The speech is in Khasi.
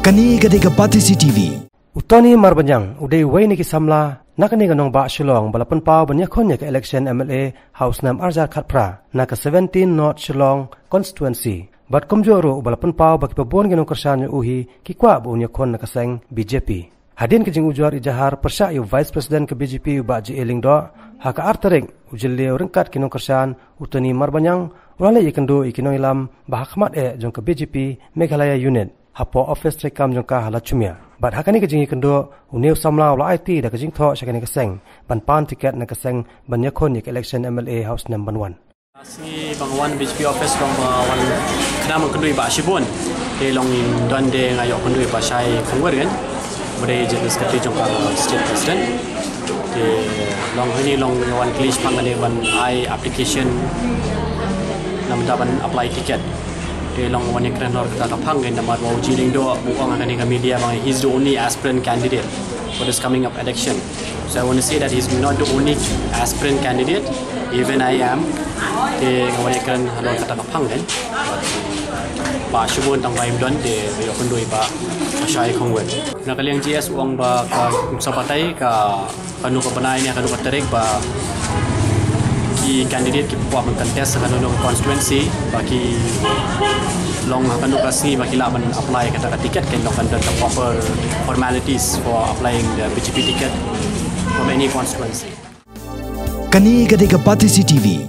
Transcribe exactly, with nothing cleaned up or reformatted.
Kane ka dei ka Batesi T V. U Tony Marbaniang u dei uwei na ki samla na kane ka nongbah Shillong ba la pynpaw ban ïakhun ïa ka election M L A ha u snem arhajar khatphra na ka seventeen North Shillong constituency. Bad kumjuh ruh uba la pynpaw ba kiba bun ki nongkyrshan ïa u hi ki kwah ba un ïakhun na ka seng B J P. Hadien ka jingujor ijahar pyrshah ïa u Vice President ka B J P u Bah J A Lyngdoh, ha ka ar tarik u Jylliew ryngkat ki nongkyrshan, u Tony Marbaniang u la leit ïakynduh ïa ki nongïalam ba ha khmat eh jong ka B J P Meghalaya Unit hapoh office treikam jong ka ha Lachumia. Bad ha kane ka jingïakynduh une u samla u la aiti da ka jingthoh sha kane ka seng ban pan tiket na ka seng ban ïakhun ïa ka election M L A ha u snem ban wan. Sngi ba nga wan B J P office long ba wan khnang ban kynduh ïa i Bah Shibun. Te long don de nga ïoh kynduh ïa i Bah Shai Khongwir, kan, ba dei General Secretary jong ka State President. Te long hangne long nga wan kylli shaphang kane ban ai application namar ban apply ticket. Te long wan ïakren halor kata ka phang, kan, namar ba u J A Lyngdoh u ong ha kane ka media ba he's the only aspirant candidate for this coming up election. So I want to say that he's not the only aspirant candidate, even I am. Te nga wan ïakren halor kata ka phang, kan. Bah Shibun tang ba im don, te ïoh kynduh i Bah Shai Khongwir. Na ka liang G S u ong ba ka nuksa batai ka kano ka bnai ne kano ka tarik ba ki candidate ki kwah ban contest ha kano kano ka constituency ba ki long ha kano ka sngi ba ki lah ban apply kata ka ticket, kan, long kan don ka proper formalities for applying the B J P ticket from any constituency. Kane ka dei ka Batesi T V.